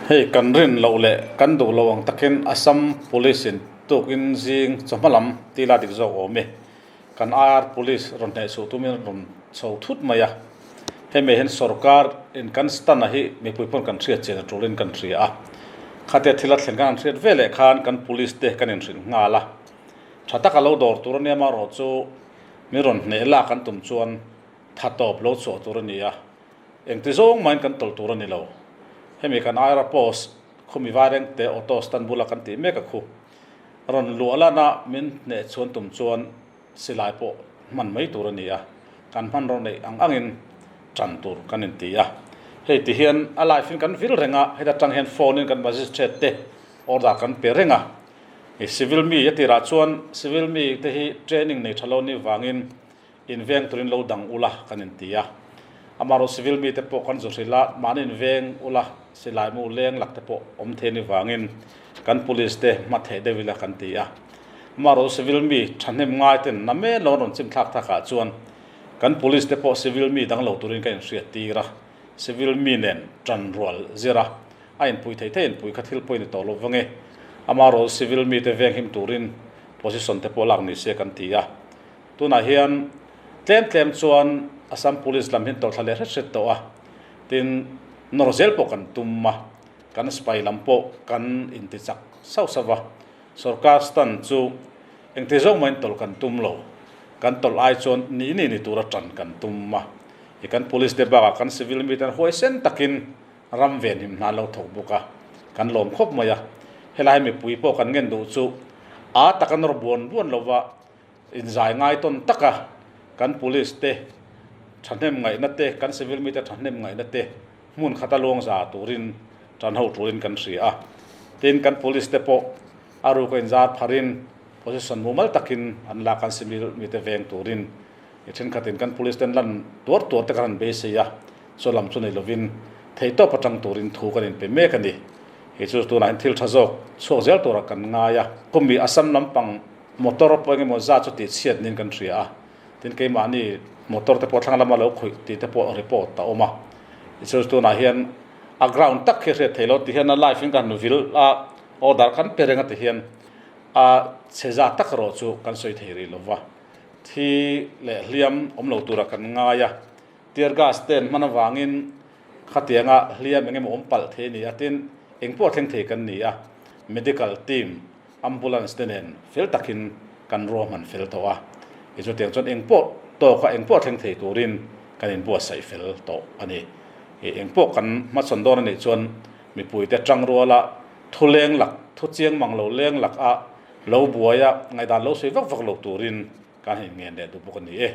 Hei kan rin loh leh kan duh loh ang takin Assam Police in tukin zing chawhma lam tih la dik zawk awm e. Kan IR Police rawn hneh chhuh tumin rawn chho thut mai a. Hemi hian sorkar in kan stand a hi mipui pawn kan hriat chian a tulin kan hria a. Khatia thil a thlen khan an hriat ve leh khan kan Police te kan inhrilh nghal a. Tha taka lo dawr tur ania marawh chu mi rawn hneh lak an tum chuan tha tawp lo chhuah tur a ni a. Engti zawng mahin kan tawlh tur a ni lo. Hemi kan Aira post khumi vaireng te auto stand bula kan tih mek a khu. Rawn luah lana min hneh chhuan tum chuan silai pawh hman mai tur a ni a, kan hmanraw neih ang angin tan tur kan inti a. Hei ti hian a live in kan vil reng a, heta tang hian phone in kan magistrate te order kan pe reng a. Civil mi a tirah chuan civil mi te hi training nei tha lo ni vangin Inveng turin lo dang ula kan inti a. Amaherawh civil mite pawh kan zu hrilh a, mahni inveng ula silai mu leng lak te pawh awm thei ni vangin kan police te hma theh deuh ila kan ti a. Amaherawh civil mi thahnem ngai ten na men lo an rawn chim thlak takah chuan kan police te pawh civil mi dang lo turin ka inhriat tir a, civil mi nen tan rual zir a, a inpui thei thei inpui kha thil pawhin ni tawh lo vang e. Amaherawh civil mite venghim turin position te pawh lak ni se kan ti a. Tunah hian tlem tlem chuan Assam Police lam hi an tawrhthla leh hret hret tawh a, tin nawr zel pawh kan tum a, kan spy lam pawh kan inti chak sauh sauh va, sorkar stand chu engti zawng mahin tawlh kan tum lo, kan tawlh ai chuan ni ni ni tura tan kan tum a, i kan Police te bakah kan civil mite an huaisen takin ram venhim hna an lo thawk bawk a, kan lawm khawp mai a, helai mipui pawh kan ngen duh chu a taka nawr buan buan lova Inzai ngai tawn taka kan police te thahnem ngaihna te, kan civil mite thahnem ngaihna te hmun khata luang za turin tan ho turin kan hria a. Tin, kan police te pawh a ruka inzar pharin position mumal takin an lak kan civil mite veng turin i thenkhatin kan police ten lan tuar tuar te kan han beisei a, chu lam chu nei lovin theihtawp atang turin thu kan inpe mek a ni. Hei chu tunah hian thil tha zawk chhuak zel turah kan ngai a. Khumi Assam lampang Motor pawh engemaw zat chu tih chhiat niin kan hria a, tin keimahni motor te pawh thlang lama lo khawih tih te pawh report a awm a, tichuan tunah hian a ground tak hi a hriat theih loh ti hian a live in ka han vil a, order kan pe reng a ti hian a chhe zat tak erawh chu kan sawi thei rih lo va, thi leh hliam awm lo tura kan ngai a, tear gas te an hman avangin khatianga hliam engemaw awm palh thei a ni a, tin engpawh thleng thei kan ni a, medical team Ambulance te nen fel takin kan ruahman fel tawh a, tichutiang chuan engpawh tawka engpawh thleng thei turin kan inbuatsaih fel tawh a ni. Engpawh kan hmachhawn dawn a nih chuan mipuite tangruala thu leng lak, thu chiang mang lo leng lak a lo buai a, ngaihdan lo sawi vak vak lo turin kan han inngen leh duh bawk a ni e.